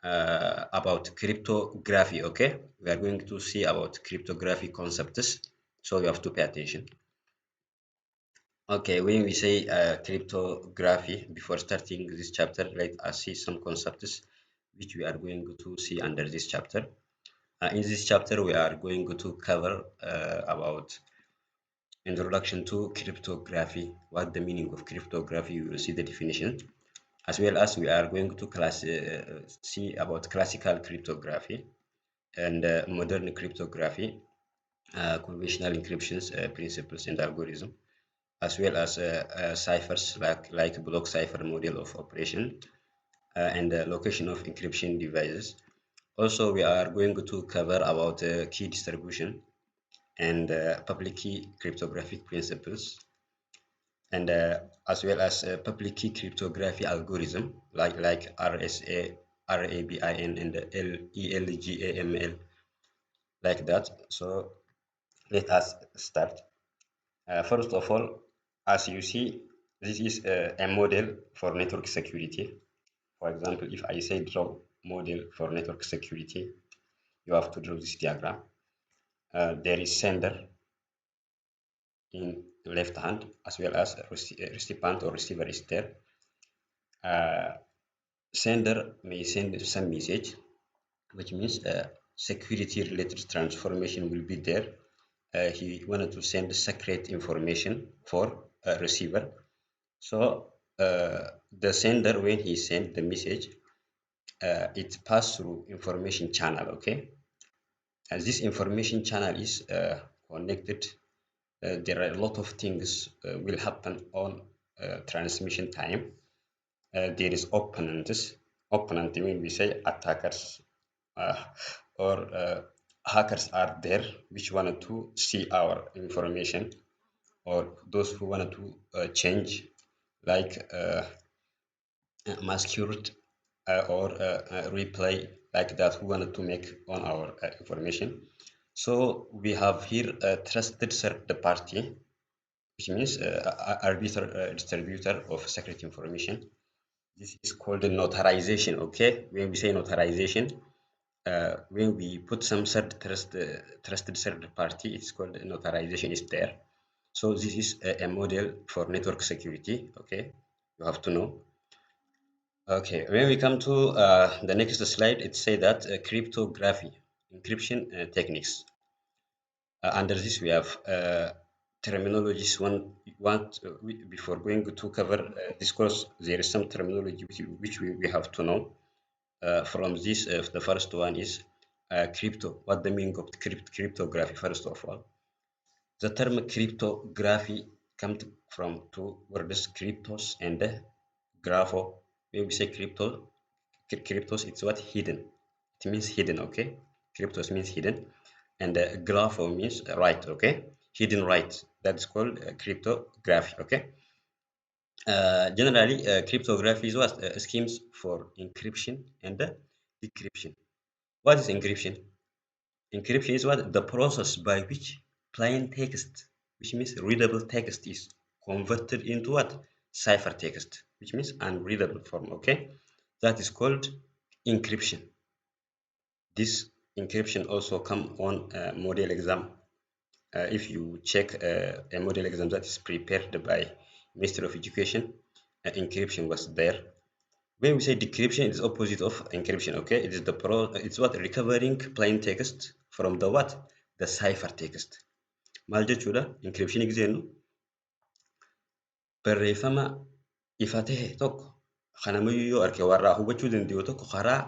about cryptography. Okay, we are going to see about cryptography concepts, so you have to pay attention. Okay, when we say cryptography, before starting this chapter, let us see some concepts which we are going to see under this chapter. In this chapter, we are going to cover about introduction to cryptography, what the meaning of cryptography, you will see the definition, as well as we are going to see about classical cryptography and modern cryptography, conventional encryptions, principles and algorithm, as well as ciphers like block cipher model of operation and location of encryption devices. Also, we are going to cover about key distribution and public key cryptographic principles, and as well as public key cryptography algorithm like RSA, RABIN, and ELGAML, like that. So let us start. First of all, as you see, this is a model for network security. For example, if I say draw model for network security, you have to draw this diagram. There is sender in left hand, as well as recipient or receiver is there. Uh, Sender may send some message, which means security related transformation will be there. He wanted to send secret information for a receiver. So the sender, when he sent the message, it passed through information channel. Okay, as this information channel is connected, there are a lot of things will happen on transmission time. There is opponents. Opponent, when we say attackers uh, or hackers are there, which wanted to see our information, or those who wanted to change, like masquerade or replay, like that, who wanted to make on our information. So we have here a trusted third party, which means arbiter distributor of secret information. This is called the notarization. Okay, when we say notarization, when we put some trusted third party, it's called notarization is there. So this is a model for network security. Okay, you have to know. Okay, when we come to the next slide, it say that cryptography, encryption techniques. Under this, we have terminologies. Before going to cover this course, there is some terminology which we have to know. From this, the first one is crypto. What the meaning of cryptography, first of all. The term cryptography comes from two words, cryptos and grapho. When we say cryptos, it's what? Hidden. It means hidden, okay? Cryptos means hidden. And grapho means right, okay? Hidden right. That's called cryptography, okay? Generally, cryptography is what? Schemes for encryption and decryption. What is encryption? Encryption is what? The process by which plain text, which means readable text, is converted into what? Cipher text, which means unreadable form. Okay, that is called encryption. This encryption also come on a model exam. If you check a model exam that is prepared by Ministry of Education, encryption was there. When we say decryption, it's opposite of encryption. Okay, it is it's what? Recovering plain text from the what? The cipher text. Maal jechuudha? Encryption jennu barreeffama ifa ta'e tokko kan namayyuu yoo arge warraa hubachuu danda'u tokko karaa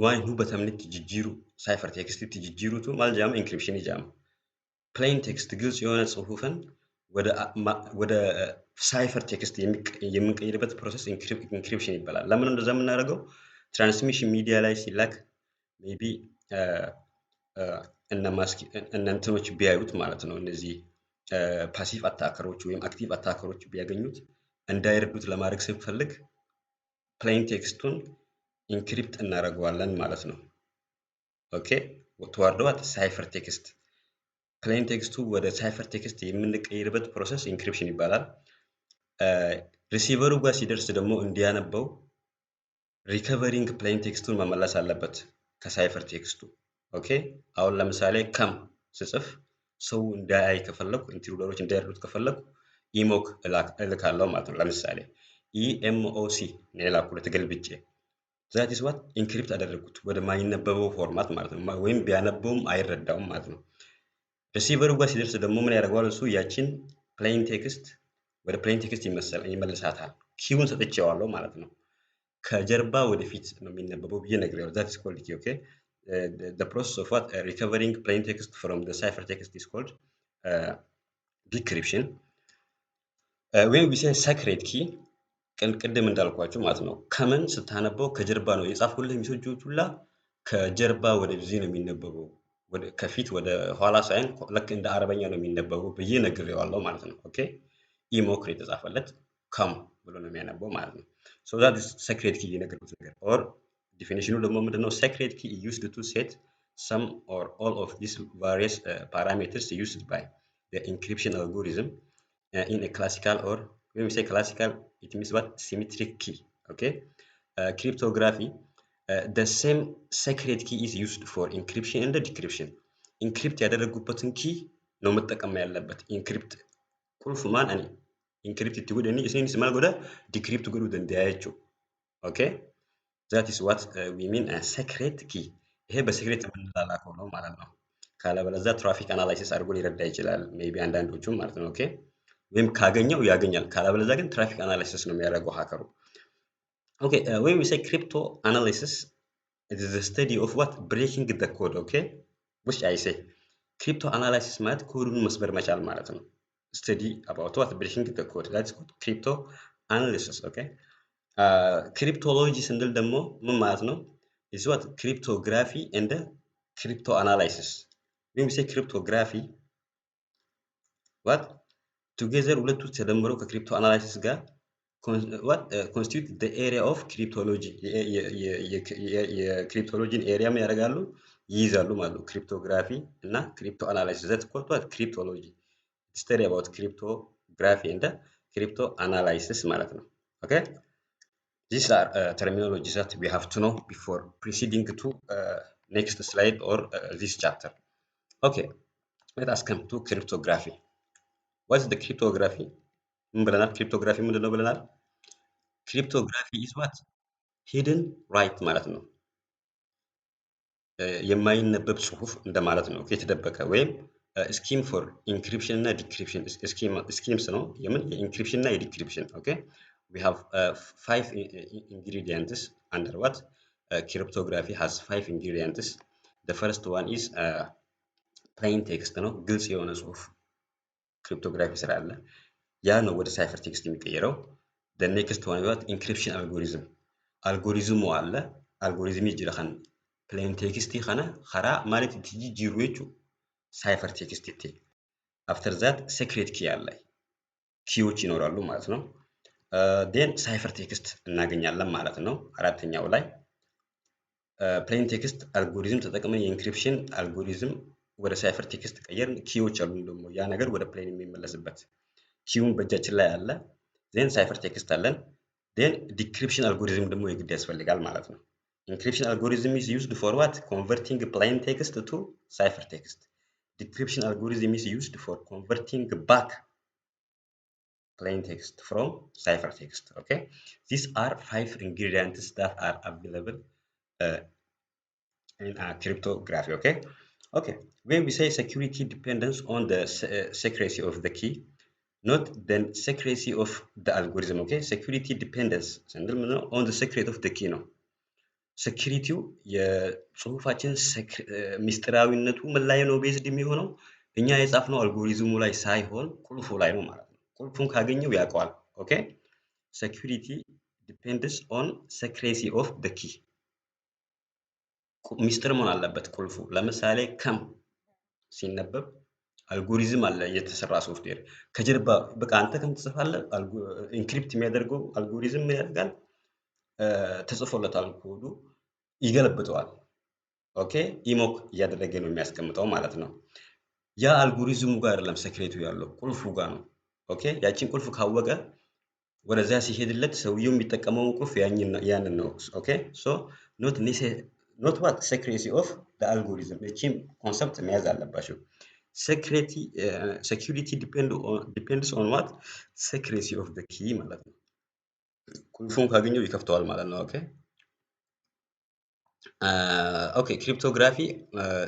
waan hin hubatamnetti jijjiiru cipher textitti jijjiirutu maal jedhama? Encryption jedhama. Plain text ግልጽ የሆነ ጽሁፍን ወደ ሳይፈር ቴክስት የምንቀይርበት ፕሮሰስ ኢንክሪፕሽን ይባላል። ለምን እንደዛ የምናደርገው? ትራንስሚሽን ሚዲያ ላይ ሲላክ ሜይ ቢ እነ እንትኖች ቢያዩት ማለት ነው። እነዚህ ፓሲቭ አታከሮች ወይም አክቲቭ አታከሮች ቢያገኙት እንዳይረዱት ለማድረግ ስንፈልግ ፕሌን ቴክስቱን ኢንክሪፕት እናደርገዋለን ማለት ነው። ኦኬ ተዋርደዋት ሳይፈር ቴክስት ፕሌን ቴክስቱ ወደ ሳይፈር ቴክስት የምንቀይርበት ፕሮሰስ ኢንክሪፕሽን ይባላል። ሪሲቨሩ ጋር ሲደርስ ደግሞ እንዲያነበው ሪከቨሪንግ ፕሌን ቴክስቱን መመለስ አለበት ከሳይፈር ቴክስቱ። ኦኬ አሁን ለምሳሌ ከም ስጽፍ ሰው እንዳያይ ከፈለኩ ኢንትሩደሮች እንዳያሉት ከፈለኩ ኢሞክ እልካለሁ ማለት ነው። ለምሳሌ ኢኤምኦሲ ነው የላኩለት ገልብጬ ዛት ኢዝ ዋት ኢንክሪፕት አደረጉት ወደ ማይነበበው ፎርማት ማለት ነው። ወይም ቢያነበውም አይረዳውም ማለት ነው። ሪሲቨሩ ጋር ሲደርስ ደግሞ ምን ያደርገዋል? እሱ ያችን ፕሌን ቴክስት ወደ ፕሌን ቴክስት ይመልሳታል። ኪውን ሰጥቼዋለሁ ማለት ነው። ከጀርባ ወደፊት ነው የሚነበበው ብዬ ነግሬዋለሁ። ዛት ኢዝ ኮልድ ኪ ኦኬ the process of what recovering plain text from the cipher text is called decryption. when we say sacred key ቅድም እንዳልኳችሁ ማለት ነው። ከምን ስታነበው ከጀርባ ነው የጻፍኩልህ ሜሴጆች ሁላ ከጀርባ ወደዚህ ነው የሚነበበው። ከፊት ወደ ኋላ ሳይሆን ልክ እንደ አረበኛ ነው የሚነበበው ብዬ ነግሬዋለሁ ማለት ነው። ኦኬ ኢሞክር የተጻፈለት ከም ብሎ ነው የሚያነበው ማለት ነው። so that is secret key የነገርኩት ነገር or definition ደግሞ ምንድነው? secret key used to set some or all of these various parameters used by the encryption algorithm in a classical or when we say classical it means what symmetric key. Okay cryptography the same secret key is used for encryption and decryption. encrypt ያደረጉበትን ኪ ነው መጠቀም ያለበት። encrypt ቁልፍ ማን እኔ encrypt ትጉደኒ እሴን ስማል ጎዳ decrypt ጉዱ እንደያያችሁ ኦኬ that is what we mean a secret key. ይሄ በሲክሬት የምንላላከው ነው ማለት ነው። ካለበለዛ ትራፊክ አናላይሲስ አድርጎ ሊረዳ ይችላል ሜቢ አንዳንዶቹም ማለት ነው። ኦኬ ወይም ካገኘው ያገኛል፣ ካለበለዛ ግን ትራፊክ አናላይሲስ ነው የሚያደርገው ሃከሩ። ኦኬ when we say crypto analysis it is the study of what breaking the code. okay which I say crypto analysis ማለት ኮዱን መስበር መቻል ማለት ነው። study about what breaking the code that's called crypto analysis. okay cryptology ስንል ደግሞ ምን ማለት ነው? is what cryptography and crypto analysis. when we say cryptography what together ሁለቱ ተደምረው ከክሪፕቶ አናላይሲስ ጋር what constitute the area of cryptology የክሪፕቶሎጂን ኤሪያም ያደርጋሉ ይይዛሉ ማለት ነው። ክሪፕቶግራፊ እና ክሪፕቶ አናላይሲስ that's called what cryptology study about cryptography and crypto analysis ማለት ነው። okay these are terminologies that we have to know before proceeding to next slide or this chapter. okay let us come to cryptography. what is the cryptography? ምን ብለናል? ክሪፕቶግራፊ ምንድነው ብለናል? ክሪፕቶግራፊ is what hidden right ማለት ነው። የማይነበብ ጽሁፍ እንደማለት ነው። የተደበቀ ወይም ስኪም ፎር ኢንክሪፕሽን እና ዲክሪፕሽን ስኪምስ ነው። የምን የኢንክሪፕሽን እና የዲክሪፕሽን ኦኬ we have 5 ingredients under what cryptography has 5 ingredients. the first one is plain text ነው። ግልጽ የሆነ ጽሁፍ ክሪፕቶግራፊ ስራ አለ። ያ ነው ወደ ሳይፈር ቴክስት የሚቀየረው። the next one is encryption algorithm algorithm አለ። algorithm ይጅራን plain text ይኸና ኸራ ማለት ትጂ ጂሮቹ ሳይፈር ቴክስት ይቴ after that secret key አለ። ኪዎች ይኖራሉ ማለት ነው። then ሳይፈር ቴክስት እናገኛለን ማለት ነው። አራተኛው ላይ plain text algorithm ተጠቅመን የኢንክሪፕሽን algorithm ወደ ሳይፈር ቴክስት ቀየርን። ኪዎች አሉ ደግሞ ያ ነገር ወደ plain የሚመለስበት ኪውን በእጃችን ላይ አለ። then ሳይፈር ቴክስት አለን። then decryption algorithm ደግሞ የግድ ያስፈልጋል ማለት ነው። encryption algorithm is used for what converting plain text to cipher text. decryption algorithm is used for converting back plain text from cipher text. okay these are 5 ingredients that are available in cryptography. okay when we say security depends on the secrecy of the key not the secrecy of the algorithm. okay security depends on the secret of the key ነው። ሴኩሪቲው የጽሁፋችን ሚስጥራዊነቱ ምን ላይ ነው ቤዝድ የሚሆነው? እኛ የጻፍነው አልጎሪዝሙ ላይ ሳይሆን ቁልፉ ላይ ነው ማለት ነው። ቁልፉን ካገኘው ያውቀዋል። ኦኬ security depends on secrecy of the key ሚስጥር መሆን አለበት ቁልፉ። ለምሳሌ ከም ሲነበብ አልጎሪዝም አለ የተሰራ ሶፍትዌር ከጀርባ በቃ አንተ ከም ትጽፋለህ ኢንክሪፕት የሚያደርገው አልጎሪዝም ያደርጋል ተጽፎለታል ኮዱ ይገለብጠዋል። ኦኬ ኢሞክ እያደረገ ነው የሚያስቀምጠው ማለት ነው። ያ አልጎሪዝሙ ጋር አይደለም ሴክሬቱ ያለው ቁልፉ ጋር ነው። ኦኬ ያቺን ቁልፍ ካወቀ ወደዛ ሲሄድለት ሰውየው የሚጠቀመውን ቁልፍ ያንን ነው። ኦኬ ሶ ኖት ኖት ዋት ሴክሬሲ ኦፍ ዘ አልጎሪዝም እቺም ኮንሰፕት መያዝ አለባቸው። ሴኩሪቲ ዲፔንድስ ኦን ዋት ሴክሬሲ ኦፍ ዘ ኪ ማለት ነው። ቁልፉን ካገኘው ይከፍተዋል ማለት ነው። ኦኬ ኦኬ ክሪፕቶግራፊ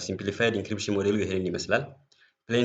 ሲምፕሊፋይድ ኢንክሪፕሽን ሞዴሉ ይሄንን ይመስላል። ፕሌን